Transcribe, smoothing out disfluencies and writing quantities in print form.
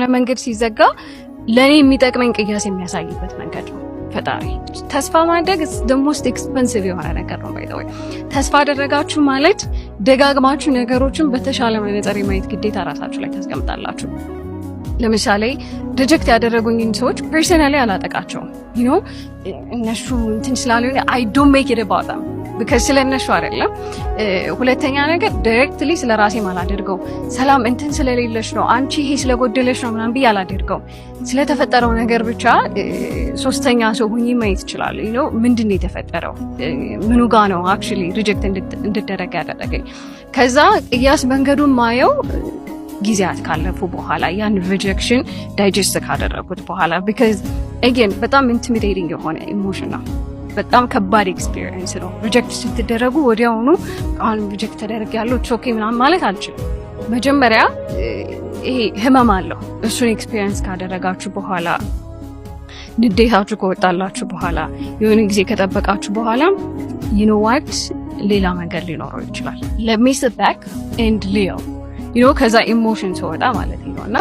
የሆነ መንገድ ሲዘጋ ለእኔ የሚጠቅመኝ ቅያስ የሚያሳይበት መንገድ ነው ፈጣሪ። ተስፋ ማድረግ the most expensive የሆነ ነገር ነው። By the way፣ ተስፋ አደረጋችሁ ማለት ደጋግማችሁ ነገሮችን በተሻለ መነጽር የማየት ግዴታ ራሳችሁ ላይ ታስቀምጣላችሁ። ለምሳሌ reject ያደረጉኝን ሰዎች personally አላጠቃቸውም። እነሱ እንትን ስላሉ I don't make it about them because ስለ እነሱ አይደለም። ሁለተኛ ነገር directly ስለ ራሴም አላደርገው። ሰላም እንትን ስለሌለሽ ነው፣ አንቺ ይሄ ስለጎደለሽ ነው ምናምን ብዬ አላደርገው። ስለተፈጠረው ነገር ብቻ ሶስተኛ ሰው ሁኜ ማየት እችላለሁ። ምንድን ነው የተፈጠረው? ምኑ ጋ ነው actually reject እንድደረግ ያደረገኝ? ከዛ ቅያስ መንገዱን ማየው ጊዜያት ካለፉ በኋላ፣ ያን rejection digest ካደረጉት በኋላ፣ because again በጣም intimidating የሆነ emotion ነው። በጣም ከባድ experience ነው። Reject ስትደረጉ ወዲያውኑ አሁን reject ተደርጌያለሁ okay ምናምን ማለት አልችልም። መጀመሪያ ይሄ ህመም አለው። እሱን experience ካደረጋችሁ በኋላ፣ ንዴታችሁ ከወጣላችሁ በኋላ፣ የሆነ ጊዜ ከጠበቃችሁ በኋላ you know what፣ ሌላ መንገድ ሊኖረው ይችላል። Let me sit back and ልየው ከዛ emotion ስወጣ ማለት ነው እና